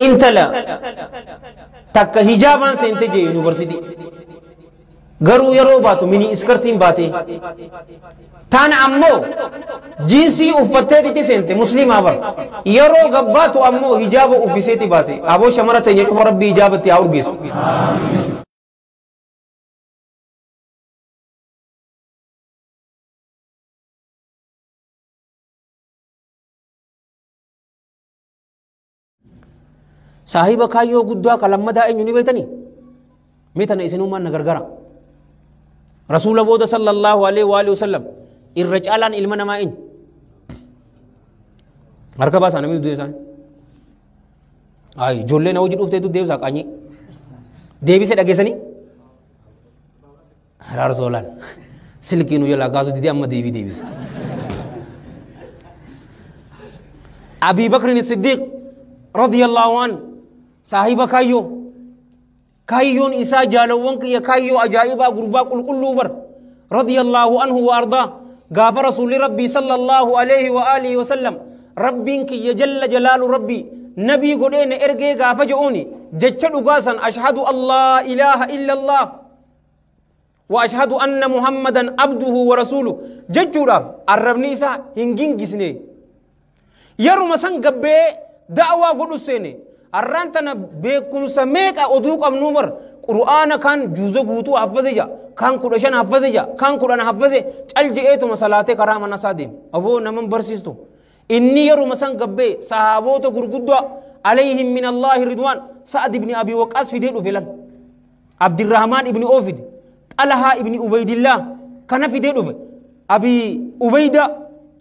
Intala takka hijaabaan seente jee yuunivarsiitii. Garuu yeroo baatu mini iskartiin baate. Taana ammoo jiinsii uffatteetitti seente musliimaa bar. Yeroo gabbaatu ammoo hijaaba uffiseeti baase. Aboo shamara teenya cufa rabbii hijaabatti haa urgeessu. Saahiba kaayyoo guddaa ka lammadaa eenyu ni beektanii? Mee tana isinummaan na gargara. Rasuula booda sallallahu alaihi wa alihi wasallam irra caalaan ilma namaa eenyu? Harka baasaa namni dubbisee isaanii. Ayi ijoollee na hojii dhufteetu deebisaa qaanyii. Deebisee dhageessanii? Haraarsa olaal. Silkii nu jalaa kaasuu didee amma deebii deebisa. Abii Bakrin Siddiiq radiyallahu an saahiba kaayyoo kaayyoon isaa jaalawwan kiyya kaayyoo ajaa'ibaa gurbaa qulqulluu bar radiyallahu anhu wa ardaa gaafa rasuulli rabbii sallallahu alaihi wa alihi wa sallam rabbiin kiyya jalla jalaalu rabbii nabii godhee na ergee gaafa je'uuni jecha dhugaa san ashhadu allaa ilaaha illallah wa ashhadu anna muhammadan abduhu wa rasuluhu jechuudhaaf arrabni isaa hin gingisne yeruma san gabbee da'waa godhu seene arraan tana beekumsa meeqa oduu qabnuu bar qur'aana kaan juuza guutuu haffaze ja kaan 15 haffaze ja kaan 10 haffaze cal je'eetuma salaatee karaa mana isaa deema aboo naman barsiistu inni yeruma san gabbee sahaabota gurguddaa alayhim min allaahi ridwaan sa'ad ibni abi waqaas fidee dhufe lan abdirrahmaan ibni oofid xalahaa ibni ubaydillah kana fidee dhufe abi ubayda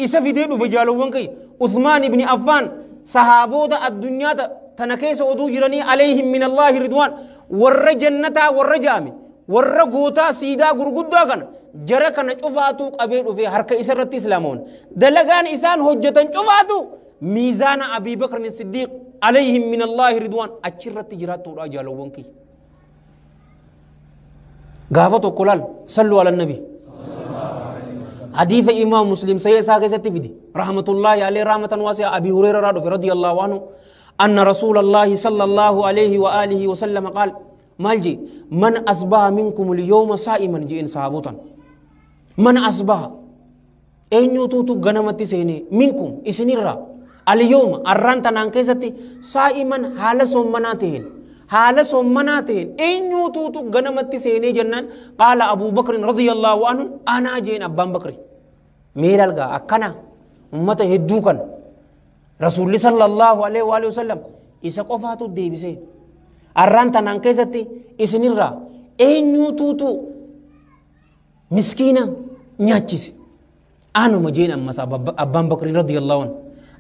isa fidee dhufe jaalowwan kiyya uthmaan ibni affaan sahaabota addunyaa tana keessa oduu jiranii alayhim min allaahi ridwaan warra jannataa warra jaame warra gootaa siidaa gurguddaa kana jara kana cufaatu qabee dhufe harka isa irratti islaamoon dalagaan isaan hojjetan cufaatu miizaana abii bakrin siddiiq alayhim min allaahi ridwaan achirratti jiraattuudha jaalowwan kiyya gaafa tokko laal sallu ala nabi حديث إمام مسلم سيء ساكسة تفيدي رحمة الله عليه رحمة واسعة أبي هريرة رضي الله عنه أن رسول الله صلى الله عليه وآله وسلم قال مالجي من أصبح منكم اليوم صائما جئن صحابوتا من أصبح أن يتوتو غنمتي سيني منكم إسنرا اليوم أرانتا نانكيستي صائما حال صومناتهن حال صومناتهن أن يتوتو غنمتي سيني جنان قال أبو بكر رضي الله عنه أنا جئن أبان بكر ميلالغا أكنا أمته هدوكا رسول الله صلى الله عليه وآله وسلم إسا قفاتو ديبسي أرانتا نانكيستي إسنرا أن يتوتو مسكينة نياتشيسي أنا مجين أما أبان بكر رضي الله عنه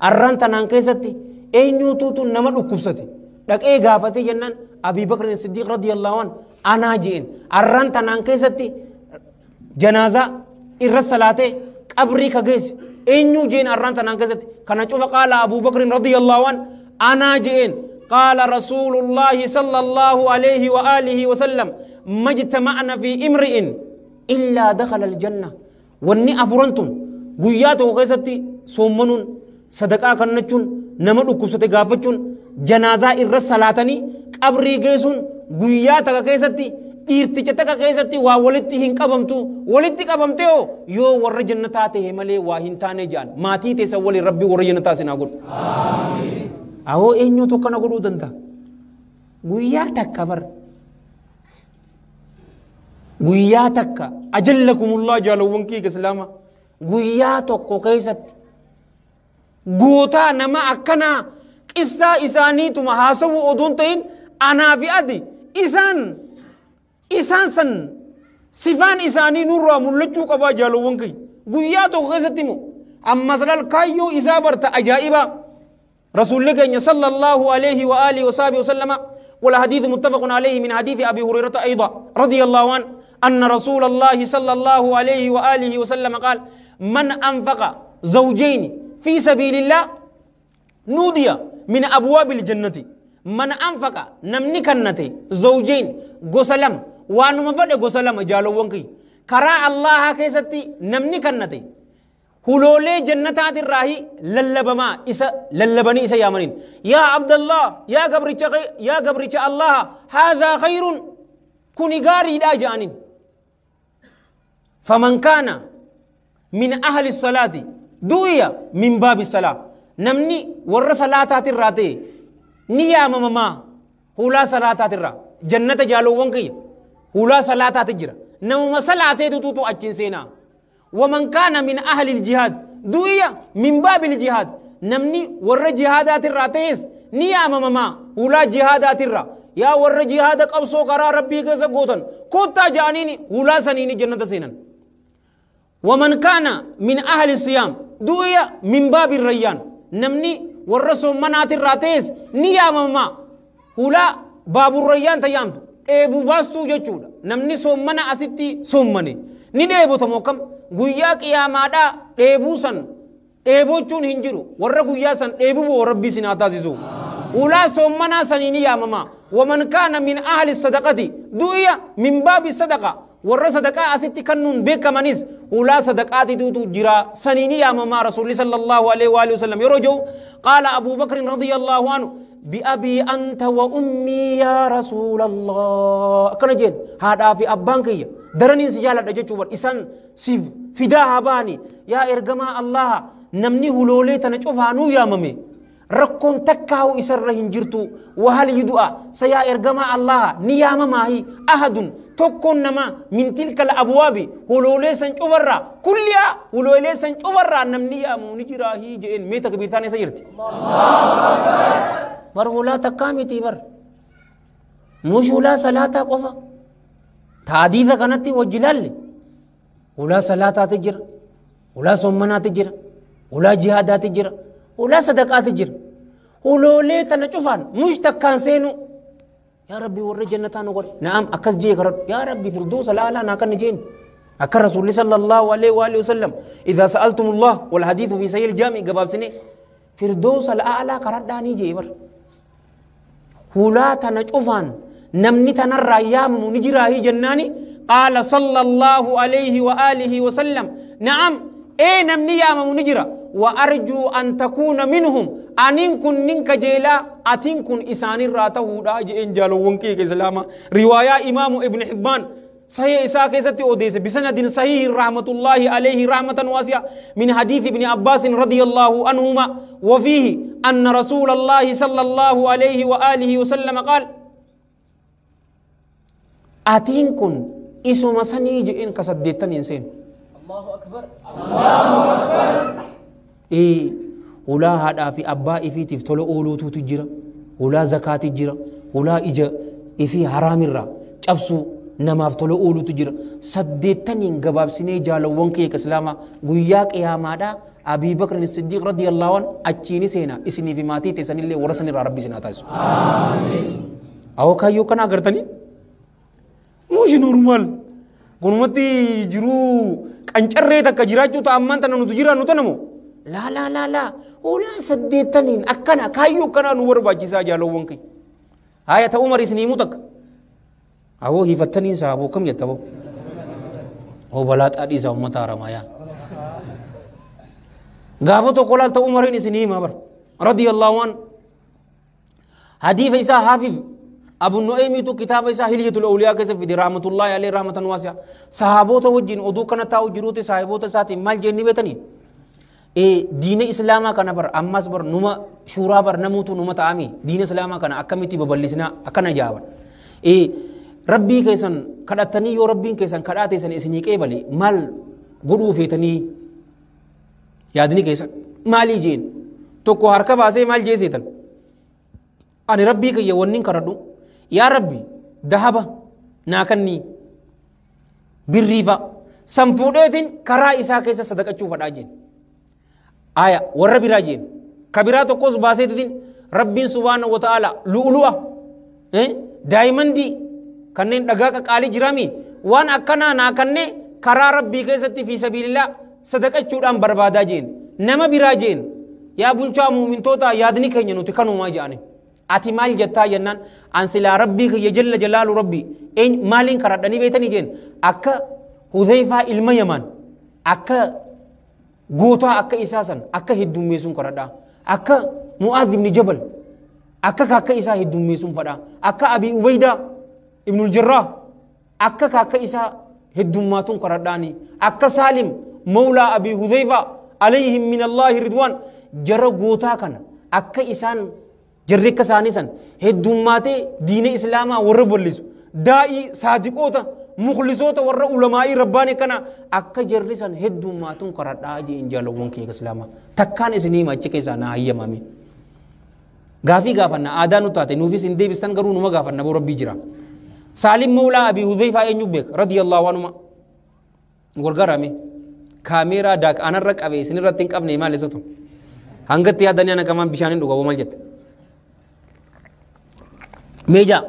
أرانتا نانكيستي أن يتوتو نمد أكبستي لك إيه غافتي جنان أبي بكر الصديق رضي الله عنه أنا جين أرانتا نانكيستي جنازة إرسلاتي قبري كجيس إنيو جين أرانتا نانكيستي كان شوف قال أبو بكر رضي الله عنه أنا جين قال رسول الله صلى الله عليه وآله وسلم ما اجتمعنا في امرئ إلا دخل الجنة واني أفرنتم قياته كيستي صومنون صدقاء كنتشون نمدو كبستي غافتشون جنازة الرسالاتني قبري جيسون قياتك كيستي dhiirticha keessatti waa walitti hin qabamtu walitti qabamte yoo warra jannataa ta'e malee waa hin taane jaan maatii teessa waliin rabbi warra jannataa sinaa godhu. Awoo eenyutu akkana godhuu danda'a? Guyyaa takka bar guyyaa takka ajallakumullah jaalawwan kiyya islaama guyyaa tokko keessatti gootaa nama akkanaa qissaa isaaniituma haasawuu oduun ta'in anaa fi ati isaan san sifaan isaanii nurraa mul'achuu qabaa jaalawwan kiyya guyyaa tokko keessatti immoo ammas laal kaayyoo isaa barta ajaa'ibaa رسول الله صلى الله عليه وآله وصحبه وسلم والحديث متفق عليه من حديث أبي هريرة أيضا رضي الله عنه أن رسول الله صلى الله عليه وآله وسلم قال من أنفق زوجين في سبيل الله نودي من أبواب الجنة من أنفق نمني كنتي زوجين غسلم وانو مفد غسلم جالو ونكي كرا الله كيستي نمني كنتي Huloolee jannataatirraahi lallabamaa isa lallabanii isa yaamaniin yaa Abdallah, yaa gabricha, yaa gabricha Allaha, haadhaa khayrun, kuni gaariidhaa ja'aniin. Faman kaana min ahli salaati du'iya min baabi salaa, namni warra salaataatirraa ta'e ni yaamamamaa hulaa salaataatirraa jannata. Jaalowwan kiyya, hulaa salaataati jira, namuma salaateetutu achiin seenaa. ومن كان من أهل الجهاد دعي من باب الجهاد، نمني ور جهادات الراتيس نيام ماما ولا جهادات الرا، يا ور جهاد قبصو قرار ربي كيسا قوتن كوتا جانيني ولا سنيني جنة سينن. ومن كان من أهل الصيام دعي من باب الريان، نمني ور صومنات الراتيس نيام ماما ولا باب الريان تيامتو eebuu baastuu jechuudha. Namni soommana asitti soommane ni dheebotamoo kam guyyaa qiyaamaadhaa dheebuu san dheebochuun hin jiru. Warra guyyaa san dheebuu boo rabbii sin haa taasisu. Ulaa soommanaa sanii ni yaamama. Waman kaana min ahli sadaqati du'iya min baabi sadaqa, warra sadaqaa asitti kennuun beekamanis ulaa sadaqaatitu jira, sanii ni yaamama. Rasuulli sallallahu alaihi wa sallam yeroo jiru, qaala Abuu Bakrin radiyallahu anhu, بأبي أنت وأمي يا رسول الله، أكنا جين هذا في أبان كي درني سجالة دجتشو إسان سيف فداها باني يا إرجما الله، نمني هلولي تنشوفها نو يا ممي ركون تكاو إسر رهن جرتو، وهل يدعى سيا إرجما الله نيام ماهي أحد تكون نما من تلك الأبواب هلولي سنشوفرا كلها هلولي سنشوفرا نمني يا مونجراهي جين ميتك بيرتاني سيرتي bar hulaa takkaa miti bar mush hulaa salaataa qofa taadiifa kanatti wajji laalle. Hulaa salaataati jira, hulaa sommanaati jira, hulaa jihaadaati jira, hulaa sadaqaati jira. Huloolee tana cufaan mush takkaan seenu. Yaa rabbi, warra jannataa nu godhe. Na'am, akkas jee karadhu, yaa rabbi, firdoosa laalaa naa kanni jeen akka rasuulli sallallahu alaihi wa alihi wasallam idhaa sa'altumullah wal hadiithu fi sahih al-jaami gabaabsine firdoosa laalaa karadhaanii jee bar. Hulaa tana cufaan namni tanarraa yaamamu ni jiraahi jennaani, qaala sallallahu alayhi wa alihi wa sallam, na'am, ee namni yaamamu ni jira. Wa arjuu an takuuna minhum, anin kun nin kajeelaa atin kun isaanirraa tahuudha jeen. Jaalowwan kiyya islaama, riwaayaa imaamu ibn hibbaan صحيح إساء كيستي أوديس بسند صحيح رحمة الله عليه رحمة واسعة من حديث ابن عباس رضي الله عنهما، وفيه أن رسول الله صلى الله عليه وآله وسلم قال أتين كن إسو مسني جئن كسدتن إنسان. الله أكبر، الله أكبر. إيه ولا هذا في أبا إفي تفتلو أولو تجرا، ولا زكاة تجرا، ولا إجا إفي حرام الرا جبسو namaaf tola oolutu jira. Saddeettaniin gabaabsinee, jaalawwan kee islaamaa, guyyaa qiyaamaadhaa Abii Bakr Siddiq radiyallahu anhu achiini seena. Isinii fi maatii teessanillee warra sanirraa rabbi isin haa taasisu. Awoo kaayyoo kana agartanii? Muushi normaal. Kunumatti jiruu qancarree takka jiraachuu ta'a ammaan tana nuti jiraannu tana moo? Laa laa laa laa, hulaa saddeettaniin akkana kaayyoo akkanaa nu barbaachisaa, jaalawwan kee. Haaya, ta'uu mari isinii himuu takka. Awoo hiifattaniin saaboo kam jetta boo? Oo balaa xaadhiisaa uummata haramayaa. Gaafa tokko laal ta'uu mariin isinii himaa bara. Radiyallahu an. Hadiisa isaa Haafiz Abu Nu'aymiitu kitaaba isaa Hilyatul Awliyaa keessa fide rahmatullahi alayhi rahmatan waasi'a. Sahaabota wajjin oduu kana taa'u jiruuti saahiboota isaatiin maal jennee beetanii? Diina islaamaa kana bar ammas bar numa shuuraa bar namuutu numa ta'ami diina islaamaa kana akkamitti babal'isnaa akkana jaa bar. Rabbii keessan kadhattanii yoo rabbiin keessan kadhaa teessan isinii qeebale maal godhuu feetanii, yaadni keessan maalii jeen. Tokko harka baasee maal jee seetan? Ani rabbii kiyya wannin kadhadhu, yaa rabbi, dahaba naa kannii, birriifa san fuudheetiin karaa isaa keessa sadaqachuu fadhaa jeen. Aya, warra biraa jeen ka biraa tokkos baaseetiin rabbiin subhaanahu wa ta'ala lu'lu'a daayimandii kanneen dhagaa qaqaalii jiraami waan akkanaa naa kannee karaa rabbii keessatti fi sabiilillah sadaqachuudhaan barbaadaa jeen. Nama biraa jeen, yaa bulchaa muumintoota, yaadni keenya nuti kanumaa jedhani, ati maal jettaa jennaan, an silaa rabbii kiyya jalla jalaalu rabbii maaliin karadhanii beetanii jeen, akka Hudhayfaa ilma Yamaan akka Gootaa akka isaa san akka heddummeessuun kadhadha. Akka Mu'aadh ibn Jabal akka isaa heddummeessuun fadha. Akka Abii Ubaydaa ibnul Jarraah akka isaa heddummaatuun kadhadhaani. Akka Saalim Mawlaa Abii Hudhayfaa alayhim min Allaahi ridwaan jara gootaa kana akka isaan jarri akka isaanii san heddummaatee diina Islaamaa warra bal'isu daa'ii saadiqoota mukhlisoota warra ulamaa'ii rabbaanii kana akka jarri san heddummaatuun kadhadhaa jeen jaalawwan kee Islaamaa takkaan isinii hima achi keessaa naa hayyamame. Gaafii gaafanna aadaa nu taate nuufis hin deebistan garuu numa gaafanna boo rabbii jira. Saalim Mawlaa Abii Hudhayfaa eenyu beeka radiyallahu anhuma gargaarame kaameeraa daak anarra qabe isinirratti hin qabne maal isatu hangatti yaadanii ana kamaan bishaan hin dhugamu maal jette. Meejaa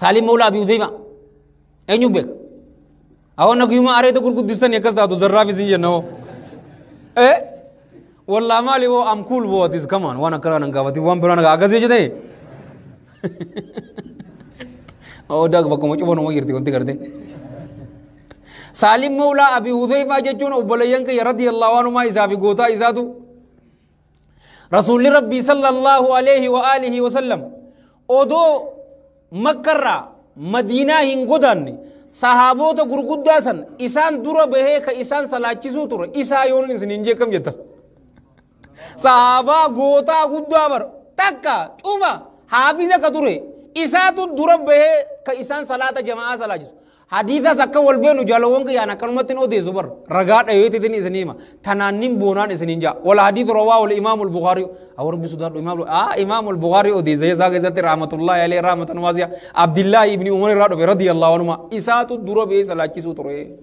Saalim Mawlaa Abii Hudhayfaa eenyu beeka? Awwan naguyyuma areeda gurguddistanii akkas taatu zarraaf isin jenna hoo. Wallaa maali hoo am cool boo atis come on waan akkanaa nan gaafati waan biraa nagaa akkasii jedhee. Oo daak bakkuma cufanuma jirti wanti gartee. Saalim Mawlaa Abii Hudhayfaa jechuun obboleeyyan kiyya radiyallahu anhumaa isaa fi gootaa isaatu Rasuulli Rabbii sallallahu alaihi wa alihi wa sallam odoo Makkarraa Madiinaa hin godaanne sahaabota gurguddaa san isaan dura bahee ka isaan salaachisuu ture isaa yoon isin hin jeeqam jettan. Sahaabaa gootaa guddaa bar takka cufa haafiza ka ture isaatu dura bahee ka isaan salaata jama'aa salaachisu. Hadiisas akka wal beenu jaalawwan kiyyaan akkanumatti hin odeessu bar ragaa dhayeetiitiin isin hima tanaan nin boonaan isin hin jaa wal hadiisu rawaa wal imaamul Bukhaarii awar rabbi sodaadhu imaamul Bukhaarii odeessa isaa keessatti rahmatullahi alayhi rahmatan waasi'a Abdillahi ibni Umar irraa dhufe radiyallahu anhuma isaatu dura bahee salaachisuu ture.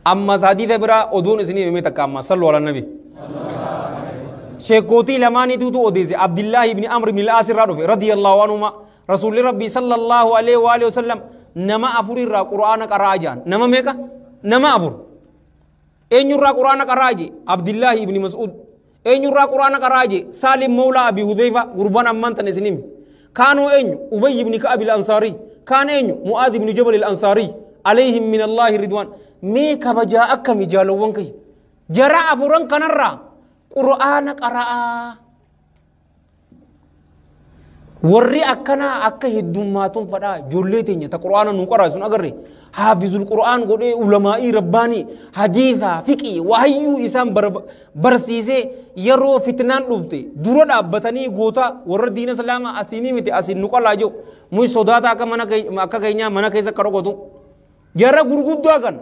Ammas hadiisa biraa oduun isin himame takka amma sallu ala nabi. Sheekootii lamaaniitutu odeesse Abdillahi ibni Amr ibni al-Aas irraa dhufe radiyallahu anhuma Rasuulli Rabbii sallallahu alaihi wa alihi wasallam nama afur irraa Qur'aana qara'aa jaan. Nama meeqa? Nama afur. Eenyurraa Qur'aana qara'aa jee? Abdillahi ibni Mas'ud. Eenyurraa Qur'aana qara'aa jee? Saalim Mawlaa Abi Hudhayfa gurbaan ammaan tan isin himi. Kaanoo eenyu? Ubay ibni Ka'ab al-Ansaarii. Kaan eenyu? Mu'aadh ibni Jabal al-Ansaarii. Alayhim min Allaahi ridwaan. Mee kabajaa akkami jaalawwan kiyya? Jara afuran kanarraa Qur'aana qara'aa. Warri akkanaa akka heddummaatuun fadhaa ijoollee teenya ta Qur'aana nuu qaraa sun agarre haafizul Qur'aan godhee ulamaa'ii rabbaanii hadiisaa fiqii waayyuu isaan barsiisee yeroo fitnaan dhufte dura dhaabbatanii goota warra diina islaamaa asiinii miti asiin nu qalaa jiru muy sodaata akka mana akka keenyaa mana keessa akka dhokotu jara gurguddaa kan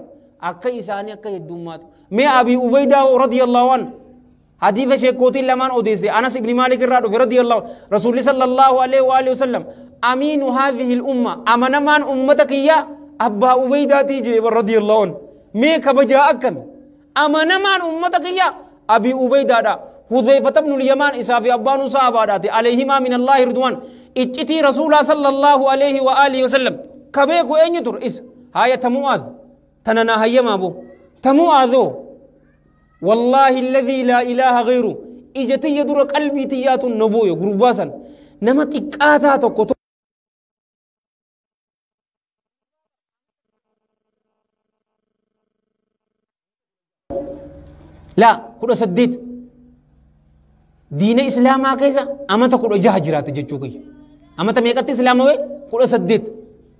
akka isaanii akka heddummaatu mee Abii Ubaydaa radiyallahu anhu حديث شيخوتي لمان أوديسي أنس بن مالك الرادو رضي الله رسول الله صلى الله عليه وآله وسلم أمين هذه الأمة أمن من أمتك يا أبا أبيدة تيجي رضي الله عنه ميك بجا أكم أمن من أمتك يا أبي أبيدة حذيفة بن اليمان إسافي أبان صحابة عليهما من الله رضوان اتتي رسول الله صلى الله عليه وآله وسلم كبيكو أين يتر إس هاي تمؤاذ تننا هيا ما بو تمؤاذو والله الذي لا إله غيره إجتي يدر قلبي تيات النبوة غرباسا نما تكاتا تكوتو لا كل سديت دين إسلام كيسا أما تقول جه جرات جتشوكي أما تميكت إسلام وي كل سديت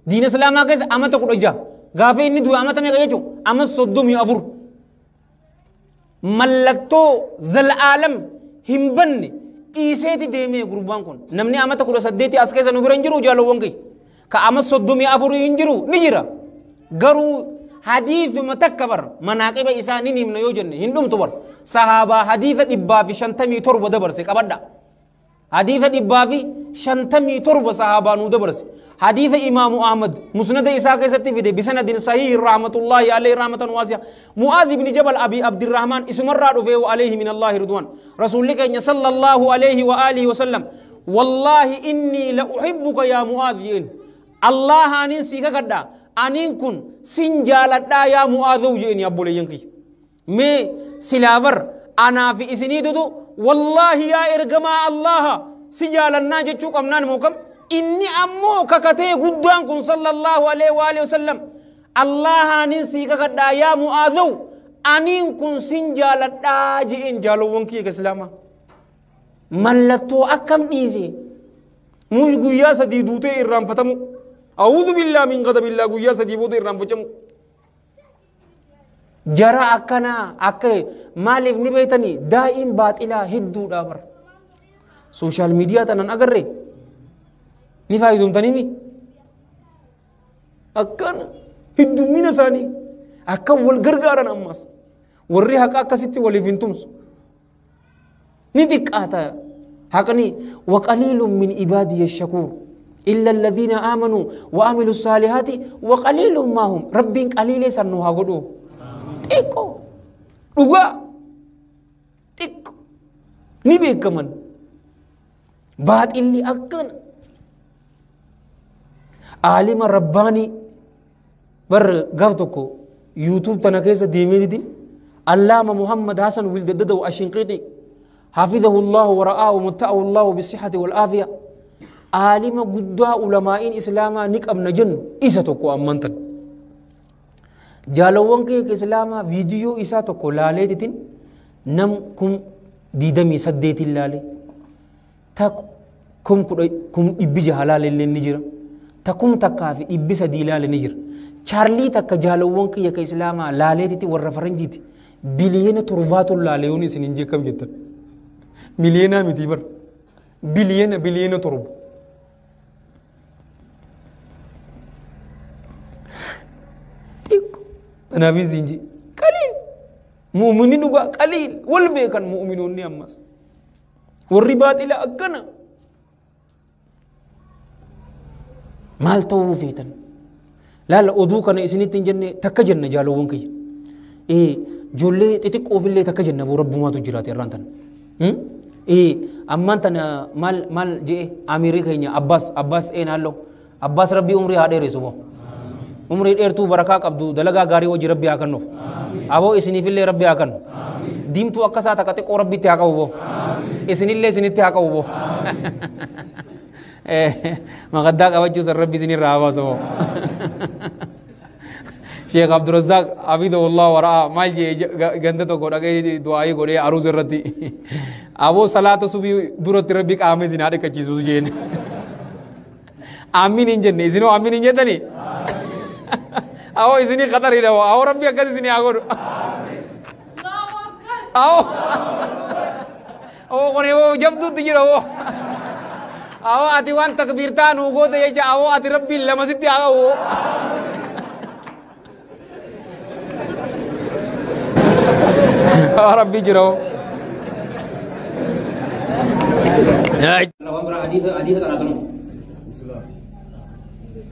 دين إسلام كيسا أما تقول جه غافي إني دو أما تميكت جتشو أما صدوم يأفر ملتو زل عالم همبني إيسيتي ديمي غربان كون نمني أما تقول سديتي أسكيسا نبرنجرو جالو وانكي كأما صدوم يأفر ينجرو نجرا غرو حديث متكبر مناقب إساني نمنا يوجن هندوم تبر صحابة حديث إبا في شنتمي تربة دبر سي كبدا حديث إبا في شنتمي تربة صحابة نو دبر سي حديث إمام أحمد مسند إسحاق ستي في بسند صحيح رحمة الله عليه رحمة واسعة معاذ بن جبل أبي عبد الرحمن اسم الرادو فيه عليه من الله رضوان رسول الله صلى الله عليه وآله وسلم والله إني لأحبك يا معاذ الله أنين سيكا كدا أنين كن سنجالتا يا معاذ وجئني يا أبو لينكي مي سلابر أنا في إسني دودو والله يا إرجما الله سنجالنا جتشوك أمنان موكم إني أمو ككتي قدوان كن صلى الله عليه وآله وسلم الله ننسي كقدا يا معاذ أنين كن سنجال الداجي إن جالو ونكي كسلاما ملتو أكم إيزي مش قيا سدي دوتي إرام فتمو أعوذ بالله من غضب الله قيا سدي بوتي إرام فتمو جرى أكنا أك مالف نبيتني دائم باطلا هدو دابر سوشيال ميديا تنن أقرر نفايدهم تنمي أكنا هدو من ساني أكا والغرغارن أماس وري حقا أكاسيتي وليفنتمس ندك آتا حقني وقليل من عبادي الشكور إلا الذين آمنوا وعملوا الصالحات وقليل ما هم ربين قليل سنوها قدو تيكو رغا تيكو نبي كمان بعد اللي أكن عالم رباني بر قفتكو يوتيوب تنكيس ديمي دي علامة محمد حسن ولد ددو الشنقيطي حفظه الله ورآه ومتعه الله بالصحة والعافية عالم قدوا علماء إسلاما نك أم نجن إسا تكو أمانتن جالوان كي إسلاما فيديو إسا تكو لالي تتن نم كم ديدمي سديت اللالي تك كم كم إبجي حلال اللي نجرا تكم تكافي إبسا ديلال نجر چارلي تك جالوان كي إسلاما لالي تتي ورفرنجيتي بليون تربات اللاليوني سننجي كم جدا مليون متيبر بليون بليون ترب أنا في زنجي قليل مؤمنين قليل والبيكن مؤمنون نيامس والرباط إلى أكنا مال توفيتن لا لا أدوك أنا إسنتين جنة تكجنة جالوون كي إيه جولي تتك أوفيلي تكجنة ورب ما تجرات إيرانتن إيه أمان تنا مال مال جي أمريكا هنا عباس عباس إيه نالو عباس ربي عمري هذا رسوبه عمري إيرتو بركة عبدو دلقا غاري وجي ربي أكنو أبو إسني في اللي ربي أكنو ديم تو أكسا تكتك وربي تياكا وبو إسني اللي إسني تياكا وبو ما قدك أوجه سر ربي سني رهوا سو شيخ عبد الرزاق عبيده الله وراء مال جي گنده تو گوڑا کے دعائی گوڑے عروض رتی ابو صلاة صبح دورت ربی کا آمین زنارے کچی سوز جین آمین انجن نہیں زنو آمین انجن تنی آو ازنی خطر ہی رہو آو ربی اکس ازنی آگور آو آو قرنے وہ جب دو تجی رہو آو آتی وان تکبیرتان ہو گو دے آو آتی ربی لمسیتی آگا ہو ربي جرو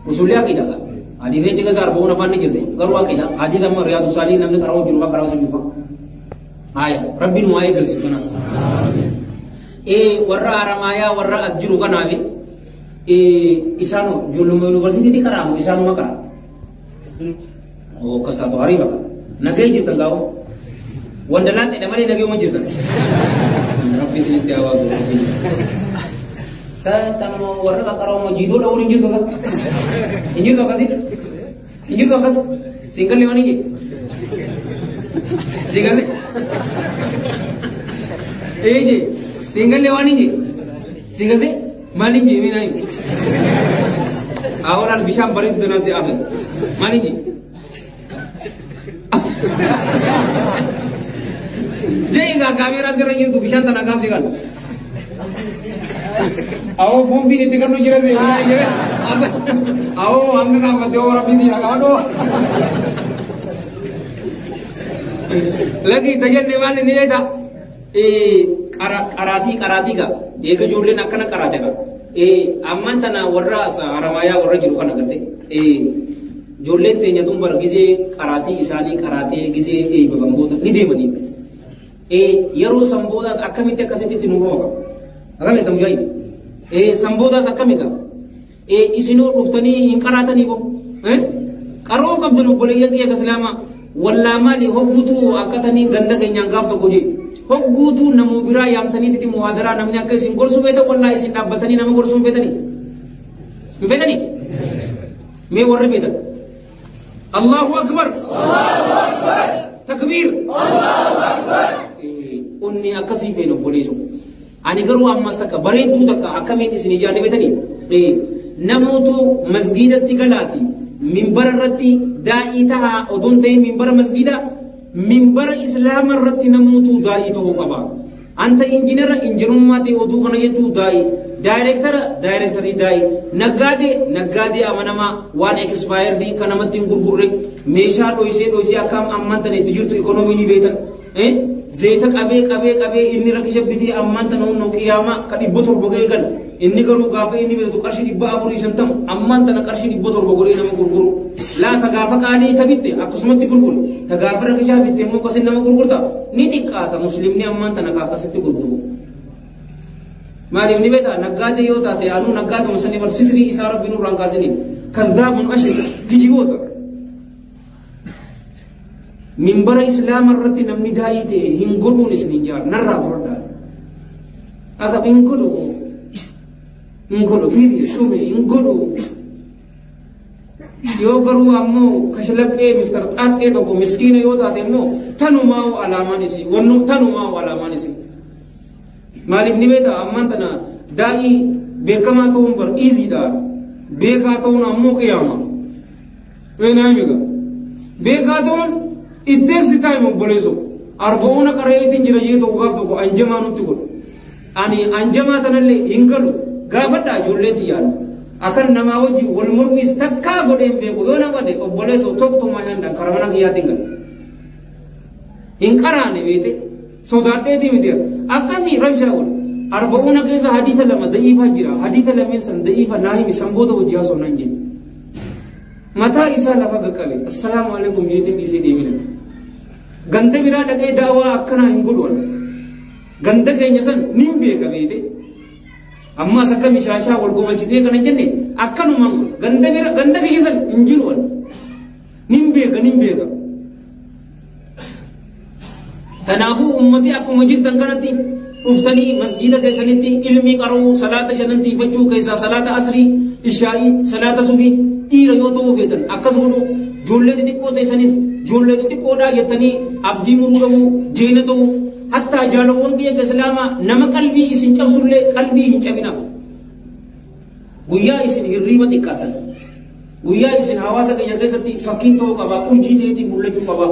usulnya akidah kan hadisnya jika sarbon apa nih gitu garu akidah hadis sama riyadus salihin namanya karo juruka karo sejuka ayah rabbi nuai kerja sunas warra aramaya warra asjuruka nabi isano julum university di karamu isano maka oh kesatu hari baka nagai jirtan kau Wandalat tidak mana lagi umur jirtan Rabbi sini tiawa saya tamu warna karo mau jido lawan injil tuh kan injil tuh kasih injil tuh kasih single lewat ini single ji single lewat ini single deh maling ji ini naik awalan bisa beri itu nasi apa maling ji Jai kamera से रंगीन तू बिशान तना काम सिखाल आओ फोन भी नहीं तिकड़ नु जिरे आओ अंग काम मत और अभी दिया काटो लगी तजन निवाने नहीं था ए कराती कराती का एक जोड़ ले नक्का न कराते का ए अम्मान तना वर्रा अरमाया वर्रा जिरुका न करते ए जोड़ लेते हैं तुम पर किसी कराती इसानी कराते किसी ए बंगोता नहीं दे money yeroo samboodaas akkamitti akkasitti nu hooqa akkamitti tamjaayi samboodaas akkamiga isinoo dhuftanii hin qaraatanii bo qaroo qabdan obboleeyyan kiyya islaamaa wallaa maali hogguutuu akkatanii ganda keenyaan gaaf tokko jee hogguutuu namoo biraa yaamtanii muhaadaraa namni akka isin gorsuu feetan wallaa isin dhaabbatanii nama gorsuu hin feetanii hin feetanii mee warri feetan Allahu akbar. Allahu akbar. Takbiir. Allahu akbar. Onni akkasii feene obboleessu. Ani garuu ammas takka bareedduu takka akkamiin isin ijaarre beetanii namootu masgiidatti galaati minbara irratti daa'ii tahaa odoon ta'in minbara masgiida minbara islaama irratti namootu daa'ii ta'uu qaba. Anta injinara injinummaa ta'e oduu kana jechuu daa'ii daayireektara daayireektarii daa'ii naggaadee naggaadee amanamaa waan ekspaayerdii kan namatti hin gurgurre meeshaa dhoysee dhoysee akka ammaan tana itti jirtu ikoonoomii ni beektan. Zayita qabee qabee qabee inni rakisha bitee ammaan tana humna qiyaamaa ka 700 ga'ee gala. Inni garuu gaafa inni bitatu qarshii 450 ammaan tana qarshii 700 godhee nama gurguru. Laata gaafa qaalii ta bitte akkasumatti gurguru. Ta gaafa rakishaa bitte immoo akkasitti nama gurgurta. Ni xiqqaata muslimni ammaan tana ka akkasitti gurguru. Maaliif ni beektaa naggaadee yoo taate anuu naggaaduma sanii bar sitrii isaa rabbi nurraan kaasanii. Kadhaabun ashir kijiboota. Minbara islaama irratti namni daa'ii ta'e hin godhuun isin hin jaar narraa fudhadhaa. Akka hin godhu hin godhu fiiri shume hin godhu. Yoo garuu ammoo kashlaphee Mr. Xaaxee tokko miskiina yoo taate immoo tanumaa alaamaan isii wannu tanumaa alaamaan isii. Maaliif ni beektaa ammaan tana daa'ii beekamaa ta'uun bar iziidha. Beekaa ta'uun ammoo qiyaama. Weenaa miga. Beekaa ta'uun it takes time obboleessu. Arba'uuna qareetiin jira jee tokko gaaf tokko anjamaa nutti godhu. Ani anjamaa tanallee hin galu gaafadhaa ijoollee xiyyaadha. Akan namaa wajjin wal mormiis takkaa godhee hin beeku yoo na godhe obboleessu tokkumaa handaan karaa mana kiyyaatiin gala. Hin qaraane beete sodaadheetii miti akkasii rabshaa godhe. Arba'uuna keessa hadiisa lama da'iifaa jira. Hadiisa lameen san da'iifa naa himi san booda hojii haasoo nan jedhe. Mataa isaa lafa qaqqabe assalaamu alaikum jeetiin dhiisee deemina. Ganda biraa dhaqee daawaa akkanaa hin godhu. Ganda keenya san nin beeka beete. Ammas akka mishaashaa wal gomalchisnee kana hin jenne akkanumaan godhu. Ganda bira ganda keenya san hin jiru. Nin beeka nin beeka. Kanaafuu ummati akkuma jirtan kanatti dhuftanii masgiida keessanitti ilmii qara'uu salaata shanan tiifachuu keessaa salaata asrii ishaa'ii salaata subii dhiira yoo ta'uu feetan akkas godhu ijoollee xixiqqoo teessanis ijoollee xixiqqoodhaa jettanii abdii muruu dhabuu jeena ta'uu hattaa jaalawwan kiyya islaamaa nama qalbii isin cabsullee qalbii hin cabinaaf. Guyyaa isin hirriiba xiqqaatan guyyaa isin hawaasa keenya keessatti fakkiin ta'uu qabaa urjii ta'eetiin mul'achuu qabaa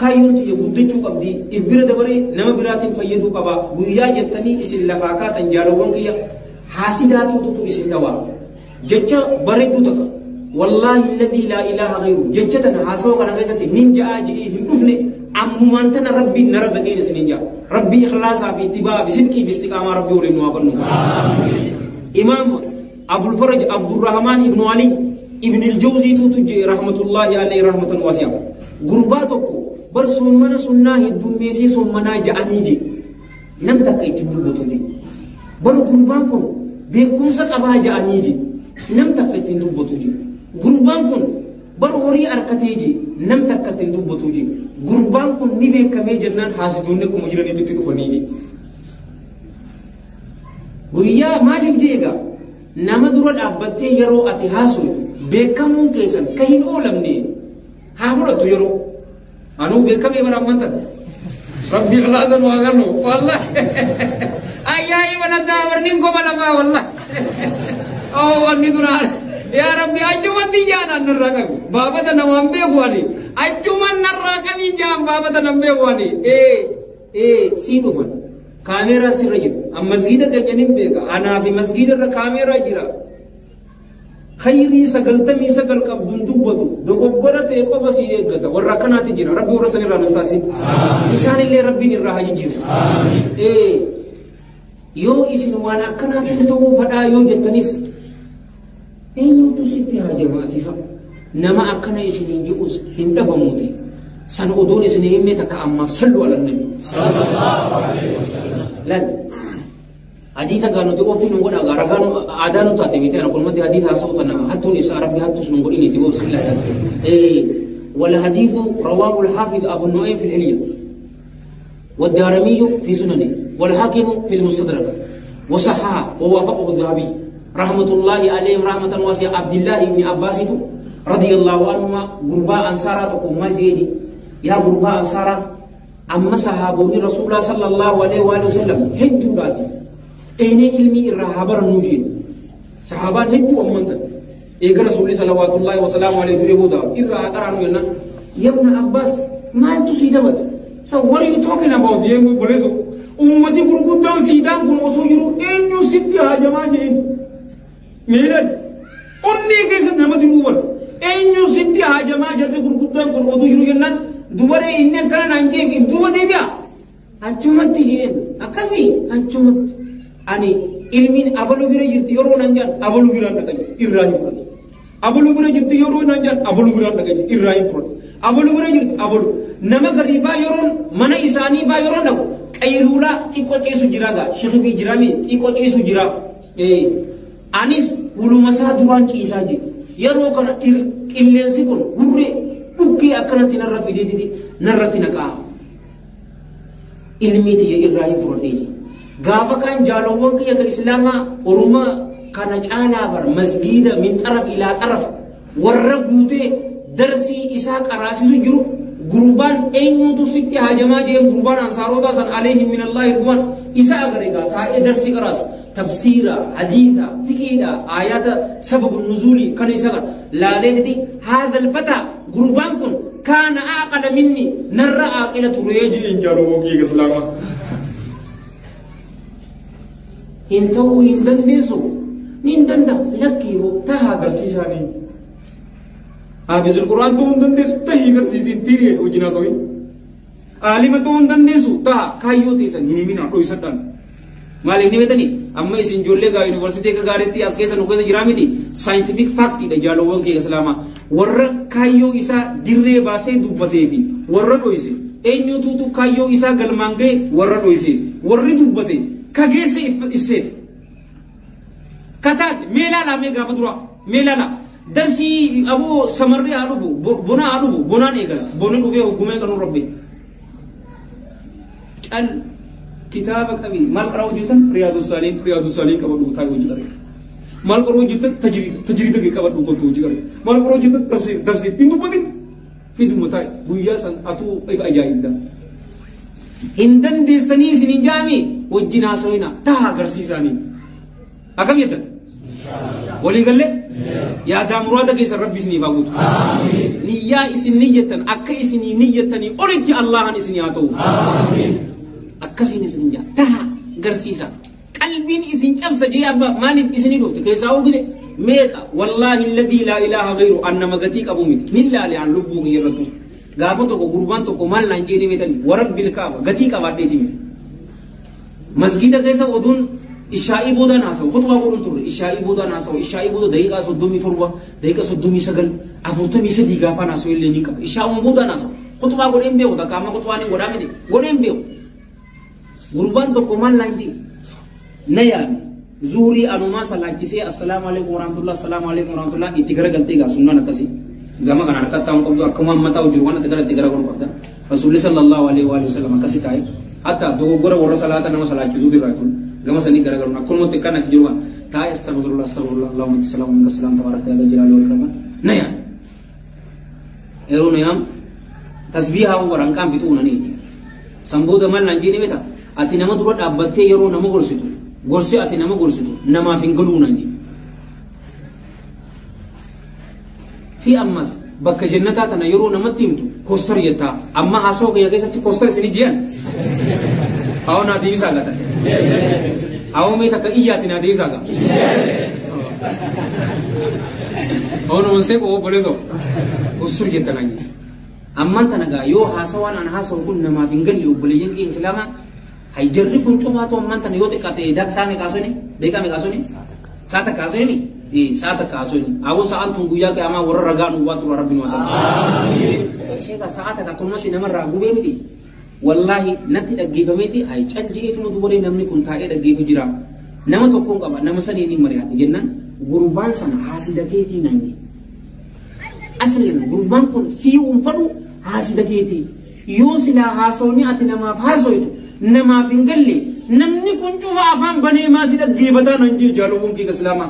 kaayyoon tiyya guddachuu qabdi if bira dabaree nama biraatiin fayyaduu qabaa guyyaa jettanii isin lafaa kaatan jaalawwan kiyya haasidaatuutu isin dhawaa. Jecha bareedduu takka wallaahi alladhii laa ilaaha ghayru jecha tana haasawa kana keessatti nin ja'aa jedhee hin dhufne ammumaan tana rabbiin na razaqeen isin hin ja'a. Rabbi ikhlaasaa fi ittibaa fi sidqii fi istiqaamaa rabbi waliin nu haa kennu. Imaam Abul Faraj Abdurrahmaan ibnu Ali ibn al-Jawzii tuutu jee rahmatullahi alayhi rahmatan wasi'a. Gurbaa tokko bar soommana sunnaa heddummeessee soommanaa ja'anii je. Nam takka ittiin dubbatu je. Bar gurbaan kun beekumsa qabaa ja'anii je. Nam takka ittiin dubbatu je. Gurbaan kun bar horii harkatee je. Nam takka ittiin dubbatu je. Gurbaan kun ni beekamee jennaan haasitoonni akkuma jiranitti itti dhufanii je. Guyyaa maaliif jee egaa nama dura dhaabbattee yeroo ati haasoftu beekamuun keessan ka hin oolamne haa fudhattu yeroo. Anuu beekamee bara ammaan tana. Rabbi ikhlaasan waa kennu wallahi. Ayyaa mana gaabarni goba lafaa wallahi. Oh wanni duraan yaa Rabbi achumatti jaan narraa qabi. Baabata namaan beeku ani. Achuman narraa qabi jaan baabata nan beeku ani. Sii dhufan. Kaameeraa sirra jira. An masgiida keenya nin beeka. Anaa fi masgiida irra kaameeraa jira. Khayrii 99 qabduun dubbatu dogoggora ta'e qofa si eeggata. Warra akkanaati jira. Rabbi warra san irraa nu taasisa. Isaanillee rabbiin irraa haa jijjiiru. Yoo isin waan akkanaatiin ta'uu fadhaa yoo jettanis eenyutu sitti haa jamaatifa. Nama akkana isin hin ji'us hin dhabamuuti. San odoon isin hin himne takka ammaa sallu ala nabi. Laal. Hadiisa gaa nuti oofii nu godha gaa ragaa nu aadaa nu taate miti ana kulmatti hadiisa haasa'u tana hattuun ibsaa rabbi hattus nu godhini itti bismillah. Wal hadiisu rawaahu al-haafiz Abu Nu'aym fi al-Hilya والدارمي في سننه والحاكم في المستدرك وصححه ووافقه الذهبي رحمة الله عليهم رحمة واسعة. عبد الله بن عباس radiyallahu anhuma gurbaa ansaaraa tokko maal jeeni yaa gurbaa ansaaraa amma sahaabonni rasuulaa sallallahu alaihi wa sallam hedduudhaati eenee ilmii irraa haa barannuu jeen sahaabaan hedduu ammantan eega rasuulli salawaatullaahi wasalaamu alaihi du'ee booda irraa haa qaraanu jennaan yabna Abbaas maaltu sii dabate. So what are you talking about? Yee obboleesso ummati gurguddaan siidaan kun osoo jiru eenyu sitti haajamaa jeen miilan onnee keessa nama diruu bara eenyu sitti haajamaa jarri gurguddaan kun oduu jiru jennaan dubaree inni akkana naan jeef if duuba deebi'a achumatti jeen akkasii achumatti ani ilmiin abalu bira jirti yeroo naan jaan abalu biraan dhaqan irraa hin fudhatu abalu bira jirti yeroo naan jaan abalu biraan dhaqan irraa hin fudhatu abalu bira jirti abalu nama gariifaa yeroon mana isaanii faa yeroon dhaqu qayluulaa xiqqoo ciisu jira gaa shikifii jira mi xiqqoo ciisu jira anis hulumasaa duraan ciisaa jira yeroo kana qilleensi kun hurree dhukkee akkanatti narra fideetiti narratti naqaa ilmii tiyya irraa hin fudhadhee jira gaafa kaan jaalowwan kiyya ka islaamaa orma kana caalaa bar masgiida min xaraf ilaa xaraf warra guutee darsii isaa qaraasisu jiru gurbaan eenyutu sitti haajamaa jeen gurbaan ansaarota san alayhim min allahi ridwaan isa agare gaa taa'ee darsii qaraasu tafsiira hadiisa fiqiidha aayaata sababu nuzuulii kana isa qara laaleetiti haadha alfata gurbaan kun kaana aaqala minni narra aaqila turee jeen jaalowwan kiyya islaamaa hin ta'uu hin dandeessu ni hin danda'a lakkii tahaa agarsiisaanii haafizul quraan ta'uu hin dandeessu tahii agarsiisiin period wajjin haasawin aalima ta'uu hin dandeessu taha kaayyoo teessan hin himinaa dhoysadhaan maaliif ni beetanii amma isin ijoollee gaa yuunivarsiitii akka gaariitti as keessa nu keessa jiraa miti scientific factiidha jaalowwan kee islaamaa warra kaayyoo isaa dirree baasee dubbatee fi warra dhoyse eenyutuutu kaayyoo isaa galmaan ga'e warra dhoyse warri dubbate kageesse ibseete kataate mee ilaalaa mee gaafa dura mee ilaalaa darsii aboo samarri haa dhufu bona haa dhufu bonaan eegala bonni dhufee hoggumee kanuu rabbe cal kitaaba qabi maal qaraa hojjetan riyaadu saaliin qabadhu taa'ee hojii qaree maal qaraa hojjetan tajriida qabadhu kottu hojii qaree maal qaraa hojjetan tafsiir hin dubbatin fiduma taa'e guyyaa san atuu ifa ajaa'ibda hin dandeessanii isin hin jaami wajjin haasawina taha agarsiisaanii akkam jettan walii galle yaadaa muraada keessa rabbi isiniif haa guutu niyyaa isin niyyattan akka isinii niyyattanii olitti allahan isinii haa ta'u akkasiin isin jaa taha agarsiisa qalbiin isin cabsa jee abba maaliif isinii dhufte keessaa hoo gite meeqa wallaahi alladhii laa ilaaha gayru an nama gatii qabu miti nin laale an lubbuu kiyya irrattu gaafa tokko gurbaan tokko maal naan jeeni beetani warabbil kaaba gatii qabaadheeti miti masgiida keessa oduun ishaa'ii boodaan haasawu khutbaa godhuun turre ishaa'ii boodaan haasawu ishaa'ii booda daqiiqaa 37 daqiiqaa 39 43 gaafaan haasawu illee ni qaba ishaa'uun boodaan haasawu khutbaa godheen beeku takka amma khutbaan hin godhaa miti godheen beeku gurbaan tokko maal naan jee na yaame zuhurii anumaa salaachisee assalaamu alaikum warahmatullah assalaamu alaikum warahmatullah itti garagaltee gaa sunnaan akkasii gama kana harka taa'uun qabdu akkuma amma taa'u jiru waan itti garagalu qabda rasuulli sallallahu alaihi wa sallam akkasi taa'e hatta dogoggora warra salaata nama salaachisuutu irraa tun gama sanii garagaluun akkanumatti kan ati jiru taa'e astaghfirullah astaghfirullah allahumma anta salaamu minka salaam tabarakta ya jalaali wal ikram na yaam yeroo na yaam tasbiihaa waraan qaam fixuu nani san booda maal naan jeeni beektaa ati nama dura dhaabbattee yeroo nama gorsitu gorsee ati nama gorsitu namaaf hin galuu naan jeeni fi ammas bakka jannataa tana yeroo namatti himtu koostar jettaa amma haasawaa kiyya keessatti koostar isin ji'an awoo naa deebisaa gata awoo mee takka iyyaati naa deebisaa gaa awoo naman seeqoo obboleessoo koostar jetta naan jedhe ammaan tana gaa yoo haasawaan an haasawu kun namaaf hin galle obboleeyyan kiyya islaamaa hay jarri kun cufaatu ammaan tana yoo xiqqaate daqiiqaa meeqa haasofne daqiiqaa meeqa haasofne sa'a takka haasofne sa'a takka haasofne awoo sa'aan tun guyyaa qiyaamaa warra ragaa nu baatu rabbi nu haa taasisu egaa sa'a takka akkanumatti namarraa gubee miti wallaahi natti dhaggeeffameeti ay cal je'eetuma dubaree namni kun taa'ee dhaggeeffu jira nama tokkoon qaba nama saniin hin mari'adhe jennaan gurbaan sana haasida keetii naan jedhe aslan gurbaan kun sii unfadhu haasida keetii yoo silaa haasawni ati namaaf haasoytu namaaf hin galle namni kun cufa afaan banee maa si dhaggeeffataa naan jee jaalowwan kee islaamaa.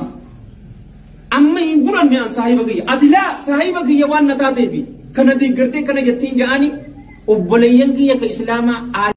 Amma hin fudhanne an saahiba kiyya. Ati laa saahiba kiyya waan na taateefi kana deeggartee kana jettiin ja'ani obboleeyyan kiyya ka islaamaa.